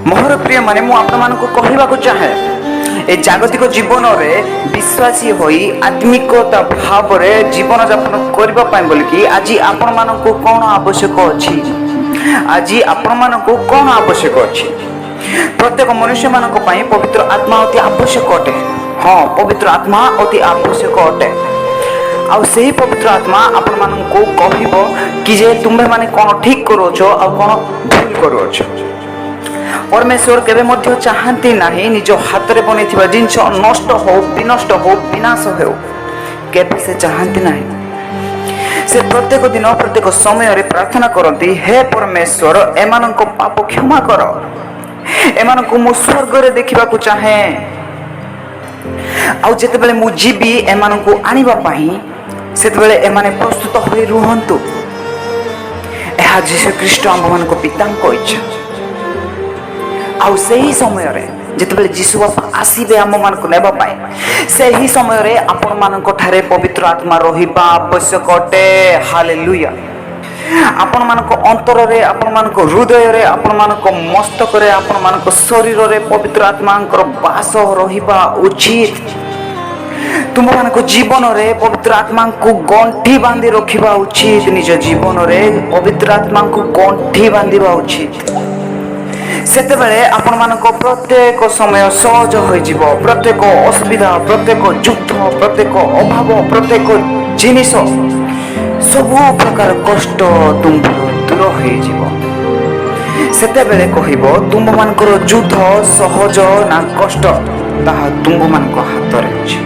ମୋହର ପ୍ରିୟମାନେ, ମୁଁ ଆପଣମାନଙ୍କୁ କହିବାକୁ ଚାହେଁ, ଏ ଜାଗତିକ ଜୀବନରେ ବିଶ୍ୱାସୀ ହୋଇ ଆତ୍ମିକତା ଭାବରେ ଜୀବନଯାପନ କରିବା ପାଇଁ ବୋଲିକି ଆଜି ଆପଣମାନଙ୍କୁ କ'ଣ ଆବଶ୍ୟକ ଅଛି? ଆଜି ଆପଣମାନଙ୍କୁ କ'ଣ ଆବଶ୍ୟକ ଅଛି? ପ୍ରତ୍ୟେକ ମନୁଷ୍ୟମାନଙ୍କ ପାଇଁ ପବିତ୍ର ଆତ୍ମା ଅତି ଆବଶ୍ୟକ ଅଟେ। ହଁ, ପବିତ୍ର ଆତ୍ମା ଅତି ଆବଶ୍ୟକ ଅଟେ। ଆଉ ସେହି ପବିତ୍ର ଆତ୍ମା ଆପଣମାନଙ୍କୁ କହିବ କି ଯେ ତୁମ୍ଭେମାନେ କ'ଣ ଠିକ୍ କରୁଅଛ ଆଉ କ'ଣ ଭୁଲ କରୁଅଛ। ପରମେଶ୍ୱର କେବେ ମଧ୍ୟ ଚାହାନ୍ତି ନାହିଁ ନିଜ ହାତରେ ବନେଇଥିବା ଜିନିଷ ନଷ୍ଟ ହଉ, ବିନଷ୍ଟ ହଉ, ବିନାଶ ହେଉ। କେବେ ସେ ଚାହାନ୍ତି ନାହିଁ। ସେ ପ୍ରତ୍ୟେକ ଦିନ, ପ୍ରତ୍ୟେକ ସମୟରେ ପ୍ରାର୍ଥନା କରନ୍ତି, "ହେ ପରମେଶ୍ୱର, ଏମାନଙ୍କ ପାପ କ୍ଷମା କର। ଏମାନଙ୍କୁ ମୁଁ ସ୍ୱର୍ଗରେ ଦେଖିବାକୁ ଚାହେଁ। ଆଉ ଯେତେବେଳେ ମୁଁ ଯିବି ଏମାନଙ୍କୁ ଆଣିବା ପାଇଁ, ସେତେବେଳେ ଏମାନେ ପ୍ରସ୍ତୁତ ହୋଇ ରୁହନ୍ତୁ।" ଏହା ଯୀଶୁ ଖ୍ରୀଷ୍ଟ ଆମ୍ଭମାନଙ୍କ ପିତାଙ୍କ ଇଚ୍ଛା। ଆଉ ସେହି ସମୟରେ ଯେତେବେଳେ ଯୀଶୁ ବାପା ଆସିବେ ଆମମାନଙ୍କୁ ନେବା ପାଇଁ, ସେହି ସମୟରେ ଆପଣମାନଙ୍କ ଠାରେ ପବିତ୍ର ଆତ୍ମା ରହିବା ଆବଶ୍ୟକ ଅଟେ। ହାଲେଲୁୟା। ଆପଣମାନଙ୍କ ଅନ୍ତରରେ, ଆପଣମାନଙ୍କ ହୃଦୟରେ, ଆପଣମାନଙ୍କ ମସ୍ତକରେ, ଆପଣମାନଙ୍କ ଶରୀରରେ ପବିତ୍ର ଆତ୍ମାଙ୍କର ବାସ ରହିବା ଉଚିତ। ତୁମମାନଙ୍କ ଜୀବନରେ ପବିତ୍ର ଆତ୍ମାଙ୍କୁ ଗଣ୍ଠି ବାନ୍ଧି ରଖିବା ଉଚିତ। ନିଜ ଜୀବନରେ ପବିତ୍ର ଆତ୍ମାଙ୍କୁ ଗଣ୍ଠି ବାନ୍ଧିବା ଉଚିତ। ସେତେବେଳେ ଆପଣମାନଙ୍କ ପ୍ରତ୍ୟେକ ସମୟ ସହଜ ହୋଇଯିବ। ପ୍ରତ୍ୟେକ ଅସୁବିଧା, ପ୍ରତ୍ୟେକ ଯୁଦ୍ଧ, ପ୍ରତ୍ୟେକ ଅଭାବ, ପ୍ରତ୍ୟେକ ଜିନିଷ, ସବୁ ପ୍ରକାର କଷ୍ଟ ତୁମ୍ଭର ଦୂର ହୋଇଯିବ। ସେତେବେଳେ କହିବ, ତୁମ୍ଭମାନଙ୍କର ଯୁଦ୍ଧ ସହଜ ନା କଷ୍ଟ, ତାହା ତୁମ୍ଭମାନଙ୍କ ହାତରେ ଅଛି।